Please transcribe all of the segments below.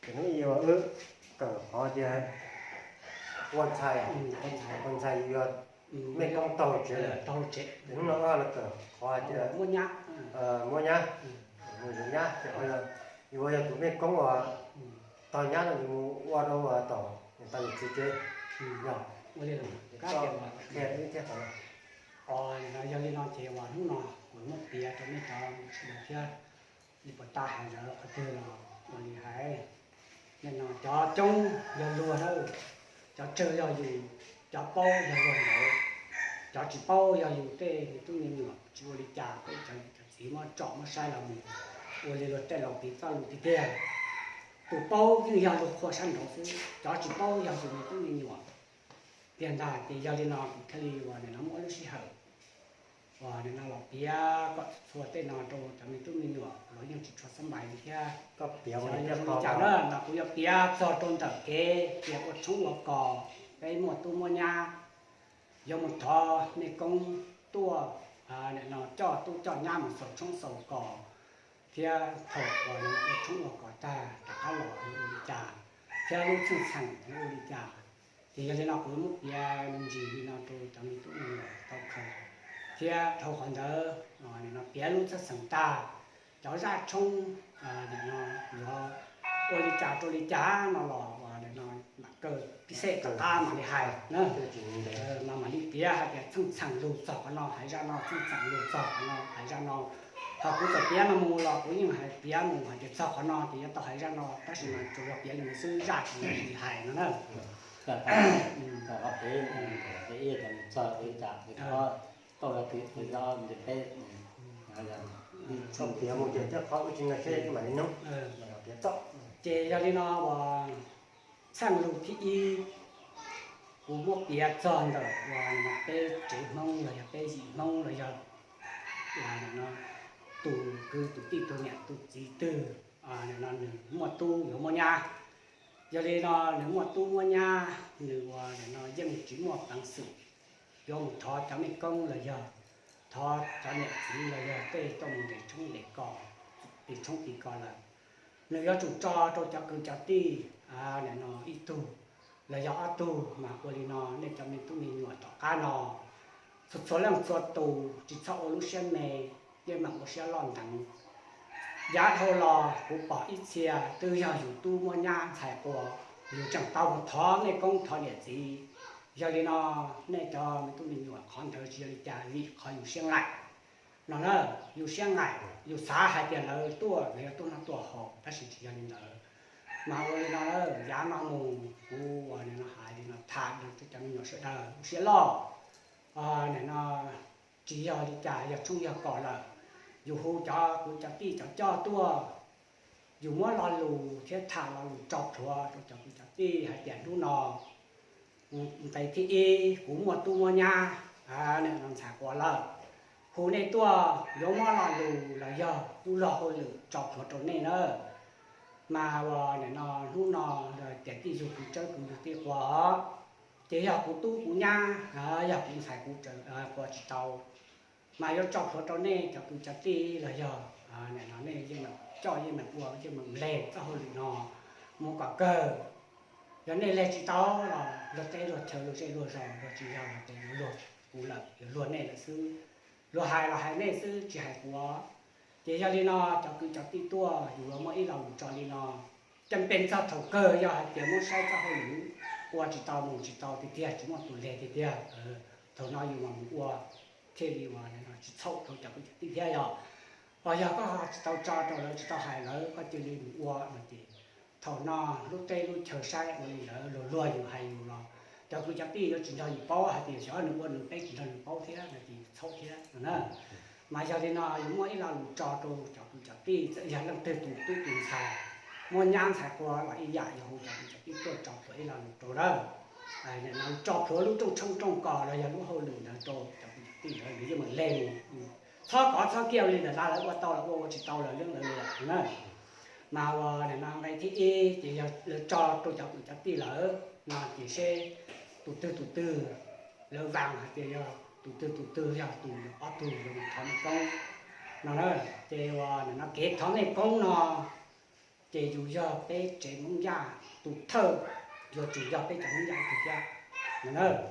Ces hnub ib wb kawm qhov tias ua ntxhais, ua ntxhais yog mej koob taug tsev, ces hnub no wb los kawm qhov tias muab nyab, mus yuav nyab, ces yuav yog tus mej koob uas tog nyab no yus mus ua rau tom niam tais yawm txiv tsev, yog. Qhia thiab qhov no. Yog li no ces uas hnub no kuv muab piav rau nej cov sawv daws thiab, li puas tau hais lawv qhov twg los ua li hais. Nim no cov coob yog luag na, cov tsawg yog yus, cov paub yog luag ntawd, cov tsis paub yog yus tej me tub me nyuam tsis ua li cas, tej cov niam cov txiv muab tsom muab saib los mus ua li luag tej laus piv txoj lus tiag tiag. Tus paub yeej yog luag qhua sab nraud xwb, cov tsis paub yog tus me tub me nyuam. Tiag ntag ces yog li no kuv thiaj li uas nim no muab lub sij hawm uas nim no los piav kom txhua tej no rau cov me tub me nyuam los yeej tsis tshua xab npais li thiab. Koj piav ua li cas na, mas kuv yuav piav txog rau ntawm kev tias ua tshoob ua kos, peb muaj tub muaj nyab, yuav mus thov mej koob tuaj, nim no coj tub coj nyab mus xaus tshoob xaus kos, thiab thaum uas nim no ua tshoob ua kos tag rov qab los ua li cas, thiab lub txheej txheem ua li cas. Ces yog li no kuv muab piav me ntsis li no rau cov me tub me nyuam tau khaws, thiab dhau qhov ntawd nim no piav lub txheej txheem tag, cov zaj tshoob nim no yuav ua li cas rau li cas no los uas nim no mam kaw pib xej tom qab mam li hais na. Mas mam li piav hais tias txheej txheem lug txog qhov no, hais zaj no, txheej txheem lug txog qhov no, hais zaj no. Ho kuv txawm piav no mus los kuv yeej hais piav mus hais tias txog qhov no ces yuav tau hais zaj no, tab sis mas tsuas yog piav li no xwb, zaj tsis li hais no na. Txog qhov ib, txog li cas, tau, tau piav mus ces tej qhov wb tsis nco seb mam li nug, mam piav tau. Ces yog li no uas txheej lug thib ib, kuv muab piav txog ntawm uas peb tsev Hmoob los yog peb yim Hmoob los yog tus kwv tus tij tus niam tus txiv twg no nws muaj tub yuav muaj nyab. Yog li no nws muaj tub muaj nyab, nws uas nim no yeej tsis muaj peev xwm yuav mus thov cov mej koob los yog thov cov niam txiv los yog tej tuaj mus nres tshoob nres kos, tis tshoob tis kos lawm. Nws yuav tsum tso rau cov kwv cov tij nim no ib tug los yog ob tug, mas ua li no nej cov me tub me nyuam tom qab no txhua txhua leej txhua tus tsis txhob ua lub siab me, yeej meem ua siab loj nteev. Yav dhau los kuv pom ib txhia twb yog yus tub muab nyab ntxhais quas, yus tseem tau mus thov mej koob thov niam txiv. Yog li no nej cov me tub me nyuam, qhov ntawd tsis yog li cas vim qhov yus siab nqaim no na, yus siab nqaim, yus xav hais tias lawv tuaj los yog tuaj noj tuaj haus, tab sis tsis yog li ntawd. Mas ua li no, yav no mus kuv uas nim no hais li no tham rau cov me nyuam sawv daws lub siab loj, nim no tsis yog li cas, yog tshoob yog kos lawm, yus hu cov kwv cov tij cov coj tuaj, yus muab lo lus thiab tham lo lus tso plhuav rau cov kwv cov tij hais tias hnub no nqe thib ib kuv muaj tub muab nyab, nim no ntxhais quas lawm, hu nej tuaj yuav muab lo lus los yog lub luag hauj lwm tso plhuav rau nej na. Mas uas nim no hnub no tias tij yug kwv tsawb kwv yug tij quas, ces yog kuv tub kuv nyab, yog kuv ntxhais kuv quas tsis tau. Mas yuav tso plhuav rau nej cov kwv cov tij los yog nim no nej yeej meem coj yeej meem ua yeej meem leg txoj hauj lwm no mus kom kawg. Yog nej leg tsis tau los luag teb luag chaw luag zej luag zos luag tsis yog los ces yuav luag kuv lawm, yuav luag nej lawm xwb. Luag hais los hais nej xwb tsis hais kuv. Ces yog li no cov kwv cov tij tuaj yus yuav muaj ib lo lus tso li no, cam pes txog thaum kawg yog hais tias muab saib txoj hauj lwm ua tsis tau mus tsis tau tiag tiag, tsis muaj tus leg tiag tiag, thaum no yus mam mus ua thiaj li uas tsis txhaum rau cov kwv cov tij thiab yog. Ho yog koj ho tsis tau tso rau lawv, tsis tau hais lawv, koj cia li mus ua no ces thaum no lub teb lub chaw saib ua li lawv luag luag yus hais yus los cov kwv cov tij yuav tsis nrog yus paub hais tias xyov nws ua nws peb tsis nrog nws paub thiab no ces yus txhaum thiab no na. Mas yog li no yuav muaj ib lo lus tso rau cov kwv cov tij, txawm yog leej twg tus tub tus ntxhais muaj nyab ntxhais quas los ib yam, yog hu cov kwv cov tij tuaj tso plhuav ib lo lus rau lawm. Nim no tso plhuav lub rooj tshoob rooj kos los yog lub hauj lwm ntawd rau cov kwv cov tij ntawd, nws yeej meem leg mus. Txhob kov txhob kiag li ntawm lawv, lawv ua tau los ua, ua tsis tau los yeej lawv lawm na. Mas uas nim no nqe thib ib ces yog lawv tso rau cov kwv cov tij lawm no ces seb tus twg tus twg, lawv vaam hais tias yog tus twg tus twg yog tus ob tug yuav mus thov mej koob no na. Ces uas nim no kev thov mej koob no ces yus yog peb tsev Hmoob Yaj tus thawj, yuav tsum yog peb cov Hmoob Yaj ib tug thiab.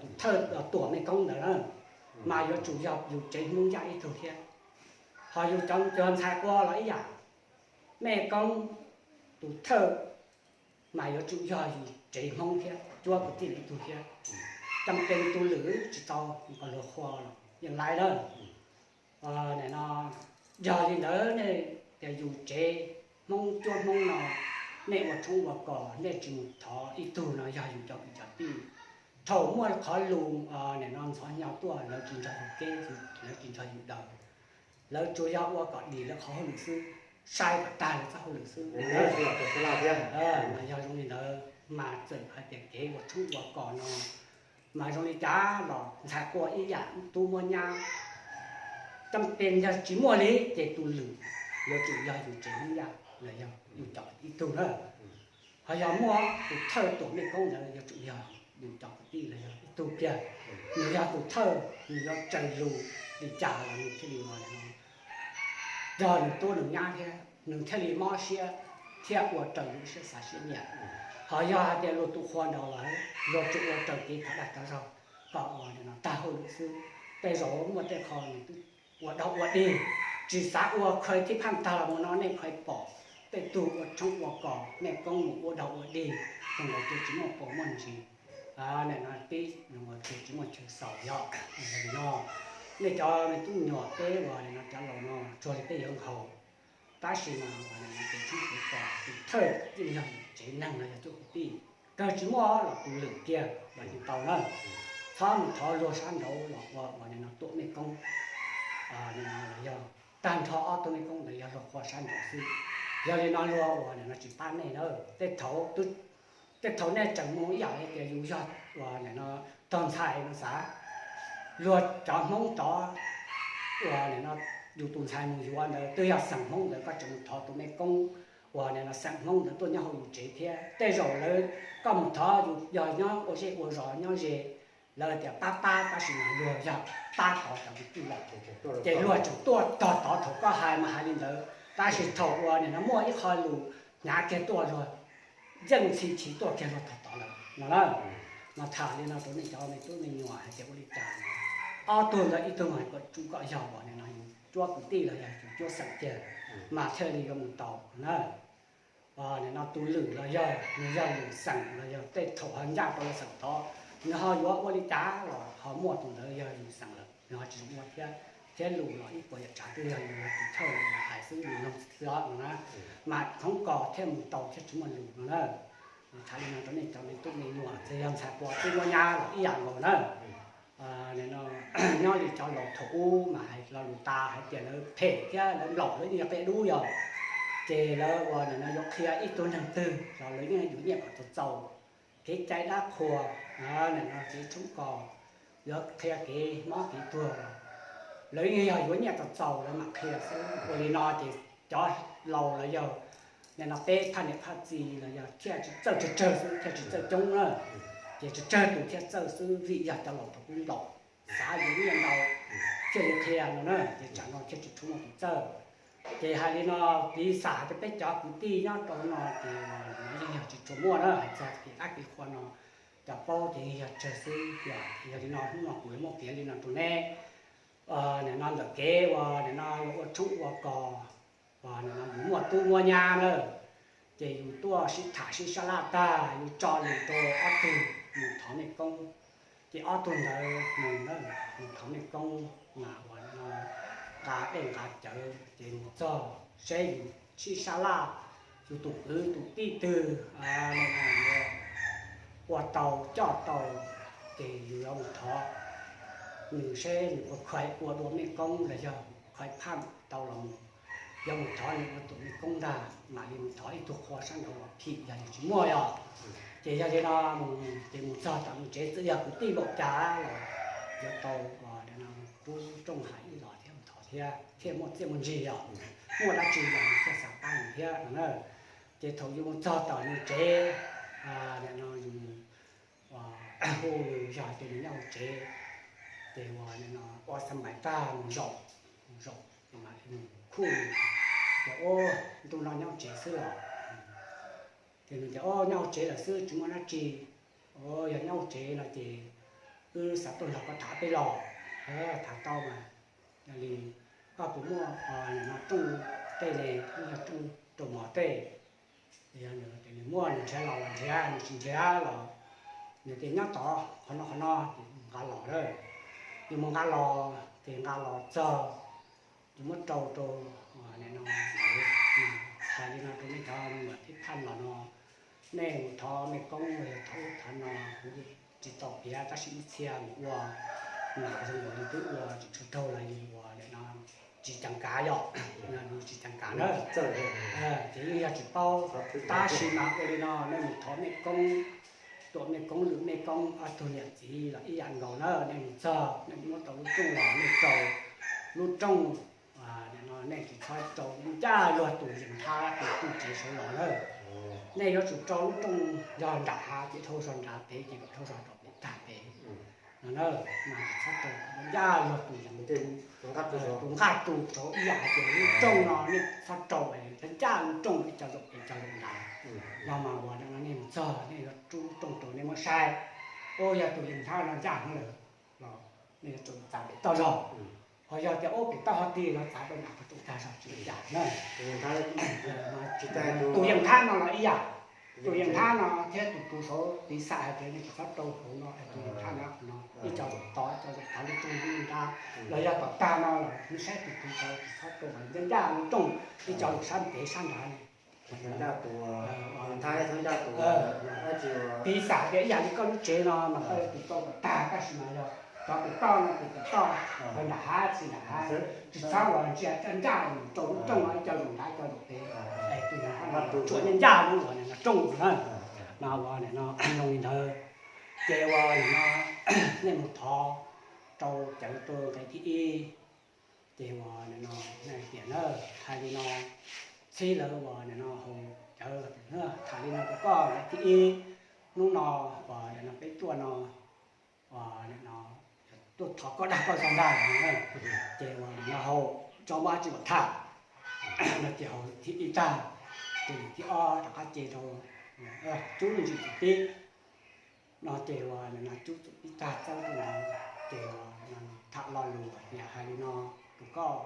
Tus thawj tuam mej koob ntawd na, mas yuav tsum yog yus tsev Hmoob Yaj ib tug thiab. Ho yus cov ntxhais ua los ib yam, mej koob tus thawj mas yuav tsum yog yus tsev Hmoob thiab, cuab kwv tij ib tug thiab. Cam pees tus lwm tsis tau, kom luag qhuas los yeej laib lawm. Nim no yog li ntawd nej tias yus tsev Hmoob cuab Hmoob no, nej ua tshoob ua kos nej tsis mus thov ib tug no yog yus cov kwv cov tij. Thaum muaj qhov lus nim no ntxhov hnyo tuaj lawv tsis nrog yus keb, lawv tsis nrog yus daws, lawv tsuas yog ua kom dim lawv qhov hauj lwm xwb, sai kom tag lawv txoj hauj lwm xwb. Mas yog zoo li ntawd mas txawm hais tias kev ua tshoob ua kos no mas zoo li cas los ntxhais ua ib yam, tub muab nyab, cam pees yog tsis muaj li ces tus lwm yuav tsum yog yus tsev Hmoob Yaj los yog yus cov ib tug na. Ho yog muaj tus thawj tuam mej koob ntawd yuav tsum yog yus cov kwv tij los yog ib tug kiag. Nws yog tus thawj, nws yuav raws lus li cas los nws thiaj li ua li no, yog nws tub nws nyab thiab nws thiaj li mob siab thiab ua raws yus siab xav siab nyiam. Ho yog hais tias luag tus qhua nraud lawm, luag tsuas ua raws kev thov dag thov zog kom ua li no tag hauj lwm xwb. Tej zaum muaj tej qho nws twb ua dog ua dig, tsis xav ua, khaws thib phaj tag los mus no nej khaws pom tej tug ua tshoob ua kos mej koob mus ua dog ua dig, txog ntawd ces tsis muaj pos muaj ntsis, nim no pib ua ces tsis muaj chaw xaus yog li no. Nej cov me tub me nyuam peb uas nim no cov laus no tsuag li peb yuav nkaus, tab sis mas uas nim no ces tshoob kev kos tus thawj yeej yog tsev neeg los yog cuab kwv tij, kawg tsis muaj los tus lwm kiag los yeej tau na. Txhob mus thov luag sab nraud los ua uas nim no tuam mej koob, nim no los yog tag nrho ob tug mej koob ntawd yog luag qhua sab nraud xwb. Yog li no luag uas nim no tsis pab nej na. Tej thaum, tej thaum nej tseem mus ib yam li tias yus yog uas nim no tog ntxhais no xav, luag cov Hmoob tod uas nim no yus tus ntxhais mus yuav ntawd twb yog xeem Hmoob ntawd, koj tseem mus thov tus mej koob uas nim no xeem Hmoob ntawd tuaj nyob hauv yus tsev thiab. Tej zaum lawv, koj mus thov yus yog nyob ua zej ua zos nyob ze, lawv tias pab pab, tab sis mas luag yog pab tod cov kwv tij lawm, ces luag tseem tuaj tog tod thaum koj hais mas hais li ntawd, tab sis thaum uas nim no muaj ib qho lus hnyav kiag tuaj luag yeej ntxhi chim tuaj kiag luag tog tod lawm no na. Mas tham li no rau nej cov me tub me nyuam hais tias ua li cas, ob tug ntawd ib tug mas kom tsum kom yog uas nim no yus cuab kwv tij los yog yus cuab xeem kiag mas thiaj li yuav mus tau na. Nim no tus lwm los yog nws yog lwm xeem los yog tej thaum ho ncaj rau lawv xeem tod, nws ho yuav ua li cas los ho muaj tus ntawd yog lwm xeem lawm nws ho tsis zoo ua thiab. Thiab lus los ib puas yam tsav twb yog yus tus thawj hais xwb, yus mloog xwb os no na. Mas tshoob kos thiaj mus tau thiab tsis muaj lus no na. Tham li no rau nej cov me tub me nyuam, txawm yog ntxhais puas tub muab nyab los ib yam nkaus na. Nim no nyob li cov laus thaum ub mas hais lo lus tas hais tias lawv phem thiab lawv nplaum lawv yeej yog qia dub yog, ces lawv uas nim no yuav qhia ib tug neeg twg los lawv yeej yuav nyiaj kom txaus txaus, kev cai dab qhuas, nim no kev tshoob kos, yuav qhia kev mob kev tuag, lawv yeej yog yuav nyiaj txaus txaus lawv mam qhia xwb. Ua li no ces cov laus los yog nim no peb phaj niam phaj txiv los yog thiaj tsis txawj, tsawg tsawg xwb thiaj tsis txawj coob na, ces tsawg tsawg tus thiaj txawj xwb vim yog cov laus thaum ub nplaum, xav yuav nyiaj ntau thiaj li qhia no na, ces tsam no thiaj tsis tshua muaj tus txawj. Ces hais li no, piv xam tias peb cov kwv tij nyob rau no ces yeej yog tsis tshua muaj na, hais txog kev dab kev qhua no cov paub ces yeej yog tsawg xwb. Yog li no hnub no kuv yuav muab piav li no rau neb. Nim no ntawm kev uas nim no yuav ua tshoob ua kos, uas nim no yus muaj tub muaj nyab na, ces yus tuaj sib tham sib sab laj tag yus tso lus rau ob tug mus thov mej koob. Ces ob tug ntawd mus na, mus thov mej koob mas uas nim no nqa dej nqa cawv ces mus txog seb yus sib sab laj, yus tus kwv tus tij twg ua tau coj tau, ces yus yuav mus thov nws seb nws puas khuv ua dua mej koob los yog khuv phaj tau los mus, yuav mus thov nws ua tus mej koob ntag mam li mus thov ib tug qhua sab nraud los phim yog nws tsis muaj yog. Ces yog li no mus ces mus txog tom nws tsev txawm yog kwv tij npaum cas los yuav tau rub rooj hais ib los thiab mus thov thiab thiaj muaj txiaj muaj ntsig yog, muaj dab tsi los nws thiaj xav pab nws thiab no na. Ces thaum yus mus txog tom nws tsev, nim no yus hu nws yog tias nws nyob hauv tsev, ces uas nim no ua xa mais tag mus zaum, mus zaum ces mam li mus khuj nws tias, Ub, ntuj no nyob tsev xwb los? Ces nws tias, O, nyob hauv tsev lawm xwb, tsis muaj dab tsi. O, yog nyob hauv tsev no ces wb xav tuaj nrog koj tham peb los. Tham tau mas, yog li koj puas muaj rooj tej ne, wb yog rooj rau mov tej. Yog nws muaj nws nrhiav los los nrhiav, nws tsis nrhiav los nws tias nyob tod qhov no qhov no, ces nqa los lawm. Yus mus nqa los ces nqa los txog, yus muab rau rau, nim no, hais li no rau nej cov me nyuam thib phaj los no, nej mus thov mej koob los yog thov ub thov no, kuv tsis tau piav tab sis ib txhia mus ua, mas zoo nkaus li twb ua tsis tshua raug los yus ua nim no tsis ceev kav yom, yus tsis ceev kav na. Ces yeej yog tsis paub, tab sis mas ua li no nej mus thov mej koob, tuam mej koob lwm mej koob ob tug niam txiv los ib yam nkaus na, nej mus txog nej muab tau lub rooj los nej rau lub rooj, nim no nej tsis txhob rau ncaj luag tus yees thab tus tsev saud los na. Nej yuav tsum rau lub rooj yog nram hav ces dhau zog nrad pem ces kom dhau zog rau pem tag pem no na, mas tsis txhob rau ncaj luag tus yees, tus nqaj tus saud ib yam hais tias lub rooj no nej txhob rau ncaj lub rooj ib co zaum pem co zaum nrad. Yog mas ua no nej mus txog nej yuav rub lub rooj rau nej muab saib, o, yog tus yees thab no ncaj heev lawm los nej yuav tsum txav pem toj zog. Ho yog tias ub pem toj ho tig los txav rau nram qhov rooj tag zog tsis ua cas na. Tus yees thab no los ib yam, tus yees thab no thiab tus tus saud piv xam hais tias nej tsis txhob rau hauv no, tus yees thab no qhov no ib co zaum tod ib co zaum tod lub rooj lub nrad, los yog tom tag no los nej saib tus tus saud tsis txhob rau ncaj ncaj lub rooj ib co zaum sab ntev sab nrad. Piv xam tias ib yam li koj lub tsev no mas koj yuav tus rau kom tag tab sis mas yog cov tus toj no tus tus toj, nram hav tsis nram hav, tsis txhob uas ntsia ncaj ncaj rau lub rooj no ib co zaum nrad ib co zaum pem, es tus yees thab no tsuam ncaj ncaj lub uas nim no rooj na. No ua nim no zoo li ntawd, ces ua nim no nej mus thov rau cawv tuaj nqe thib ib. Ces uas nim no hais tias na, hais li no, txhib lawv uas nim no haus cawv, tham li no rau koj nqe thib ib, hnub no uas nim no peb tuaj no, uas nim no tuaj thov koj dag koj zog ntag no, ces uas nim no haus tso muaj dab tsi los tham no, ces haus thib ib tag, ces thib ob rov qab ces rau cub ntsis txuv tib no, ces uas nim no cub txuv tib tag txawb rau ntawd, ces uas tham lo lus tias hais li no rau koj,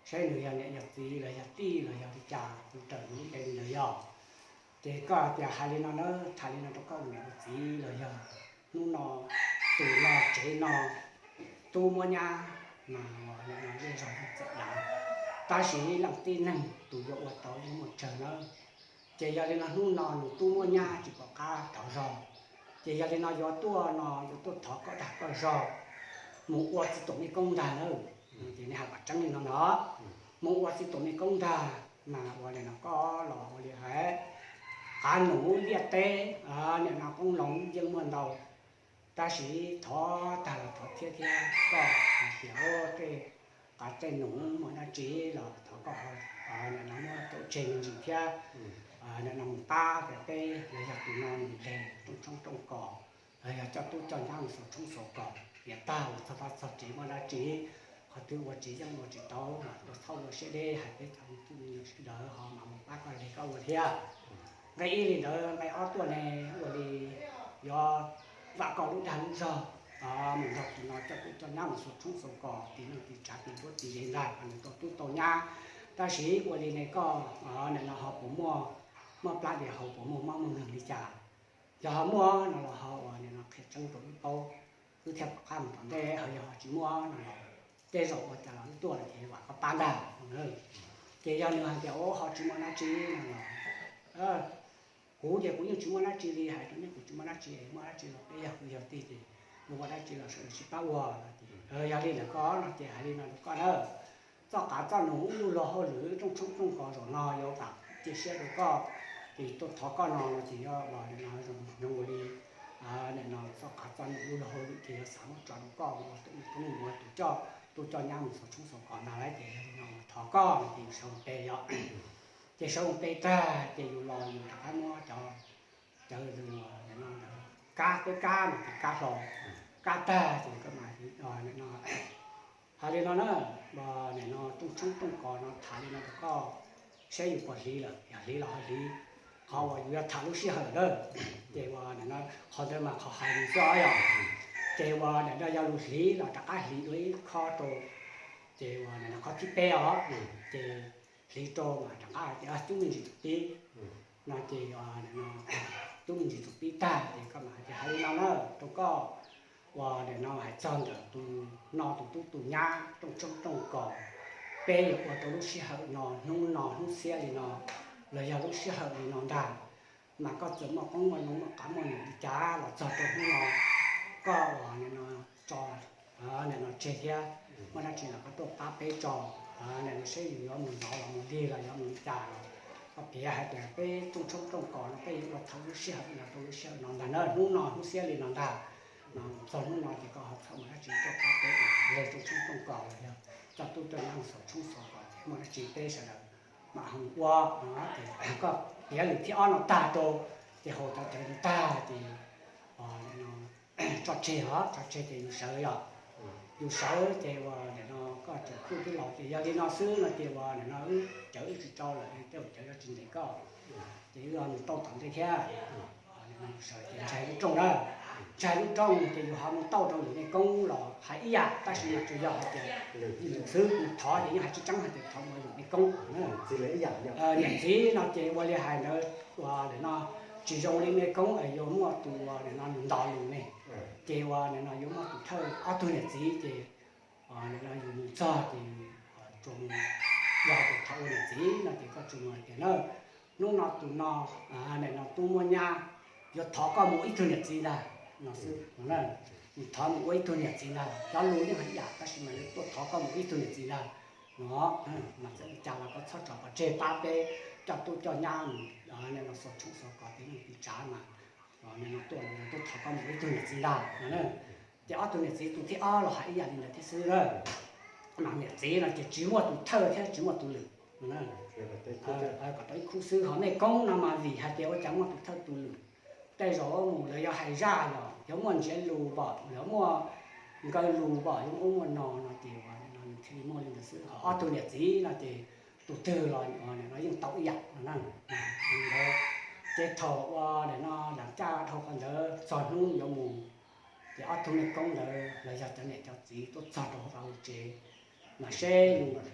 saib nws yog niam yog txiv los yog tij los yog li cas, kuv raws nws lub npe li ntawd yog. Ces koj tias hais li no na, tham li no rau koj ua niam ua txiv los yog hnub no tus no tsev no tub muab nyab mas uas nim no zej zog txawm dav, tab sis leej tib neeg tus yuav ua tau yeej muaj tsawg nawb. Ces yog li no hnub no nws tub muab nyab tsis pom qab thov zog, ces yog li no yuav tuaj no yuav tuaj thov koj dag koj zog mus ua txiv tuam mej koob ntag nawb. Ces nej hais kom tseeb li no no, mus ua txiv tuam mej koob ntag mas ua li no koj los ua li hais, qav num liaj teb, nim no qoob loo yeej muaj ntau, tab sis thov tag los thov thiab thiab koj hais tias tej qav tej num muaj dab tsi los thov koj nim no muab tau tseg me ntsis thiab, nim no mus pab tias peb los yog tus no nws nqes rooj tshoob rooj kos, los yog coj tub coj nyab mus xaus tshoob xaus kos, niam tag los txog pab txog tsev muaj dab tsi, qhov twg ua tsis yeej ua tsis tau mas ua txhob ua siab deb, hais peb cov me tub me nyuam sawv daws ho mam mus pab koj li koj ua thiab. Nqe ib li ntawd, nqe ob tuaj ne ua li yuav vam koj lub dag lub zog, mus nrog tus no coj tub coj nyab mus xaus tshoob xaus kos, tis neej tis tsav tis nruab tis ze ntag kom nws tau tub tau nyab. Tab sis ua li ne koj nim no ho puas muaj, muaj plab dias hau, puas muaj mob muaj nkeeg li cas? Yog ho muaj no los ho ua nim no qhia tseeb rau wb paub, wb thiaj pom qab mus tom ntej, ho yog ho tsis muaj no los tej zaum ua cas los wb tuaj lawm ces vam koj pab ntag. Ces yog nws hais tias ua ho tsis muaj dab tsi no los kuv ces kuv yeej tsis muaj dab tsi li, hais rau nej kuv tsis muaj dab tsi, muaj dab tsi los peb yog kwv yog tij ces yuav ua dab tsi los sawv daws sib pab ua no ces yog li ntawd koj no ces hais li no rau koj na, txoj qav txoj num ub lug luag hauj lwm rooj tshoob rooj kos zaum no yuav vam cia siab rau koj, ces tuaj thov koj no no ces yuav los nim no zoo ua li nim no txoj qav txoj num ub lug hauj lwm ces yuav xav muab tso rau koj ua tus me koob ua tus coj tub coj nyab mus xaus tshoob xaus kos ntag lauj. Ces yog li no thov koj no ces yus sawv mus pe yom. Ces sawv mus pe tag ces yus los yus rov qab muab cov cawv no kab, peb kab no ces kab hlau, kab tag ces koj mam no hais li no na, nim no rooj tshoob rooj kos no tham li no rau koj, saib yus puas hliv lawm, yog hliv los ho hliv, qhov uas yus yuav tham lub sij hawm na. Ces uas nim no qhov ntawd mas qhov hais nws xwb yog. Ces uas nim no yog lus hliv los rov qab hliv dua ib khob rau, ces uas nim no khob thib peb os, ces hliv rau mas rov qab tias cub me ntsis tus pib no ces, cub me ntsis tus pib tag ces koj mam hais tias hais li no na, rau koj uas nim no hais txog ntawm tus no tus tub tus nyab rooj tshoob rooj kos, peb yuav ua rau lub sij hawm no hnub no hnub xiab li no los yog lub sij hawm li no ntag, mas koj txawm muaj qoob muaj loo muaj qab muaj num li cas los txog rau hnub no, koj uas nim no tso nim no tseg thiab, muaj dab tsi los koj tuaj pab peb tso. Nim no seb yus yuav mus ntov los mus lig los yuav mus li cas los koj piav hais tias peb rooj tshoob rooj kos no peb yuav ua thaum lub sij hawm no rau lub sij hawm no ntag na, hnub no hnub xiab li no ntag. Txog hnub no ces koj ho txhawb muaj dab tsi tuaj pab peb leg rooj tshoob rooj kos los yog coj tub coj nyab xov tshoob xov kos ces muaj dab tsi peb sawv daws mam ho ua. Ces koj piav lwm thib ob no tag rau, ces haus cov cawv ntawd tag ces tso tseg os, tso tseg ces yus sawv yog, yus sawv ces uas nim no koj tseem kuj twb los ces yog li no xwb no ces uas nim no wb cawv wb tsis tso lawm, tej zaum cawv yuav tsis ntes koj, ces wb mus tau tom ntej thiab. Nim no yus sawv ces ntshai lub rooj na, ntshai lub rooj ces yus ho mus tau rau yus nej koob los hais ib yam, tab sis mas tsuas yog hais tias lwm xwb, mus thov ces yeej hais tseeb tseeb hais tias thov mus yus nej koob. Niam txiv no ces ua li hais ntawd, uas nim no tsis zoo li nej koob es yuav muaj tus uas nim no nws ntos lus ne, ces uas nim no yuav muaj tus thawj ob tug niam txiv ces nim no yus mus txog ces tsuas mus, yog tus thov ua niam txiv no ces koj tsuas mus hais tias na, hnub no tus no nim no tub muaj nyab, yuav thov koj mus ib tug niam txiv ntag no xwb. Mus thov mus ua ib tug niam txiv ntag, cov lus yeej hais ib yam tab sis mas yuav tuaj thov koj mus ib tug niam txiv ntag no. Mas txawm li cas los koj txhob tso pov tseg pab peb coj tub coj nyab mus nim no xov tshoob xov kos tej neeg tus tsav mas nim no tuaj tuaj thov koj mus ib tug niam txiv ntag no. Ces ob tug niam txiv tus thib ob los hais ib yam li ntawd thiab xwb na. Mas niam txiv no ces tsis muaj tus thawj thiab tsis muaj tus lwm, kom tau ib khub xwb. Ho nej koob no mas vim hais tias ua cas muaj tus thawj tus lwm, tej zaum mus lawv yuav hais zaj los yuav muaj ntsiav lus pom, yuav muaj nkaw lus pom, yuav muaj ub muaj no no ces uas nim no nws thiaj li muaj li ntawd xwb. Ho ob tug niam txiv no ces tus twg los nim no yeej tau ib yam no na. Ces thaum uas nim no lam caj dhau qhov ntawd txog hnub yuav mus, ces ob tug me koob ntawd los yog cov niam cov txiv tuaj txog rau hauv tsev, mas seb yus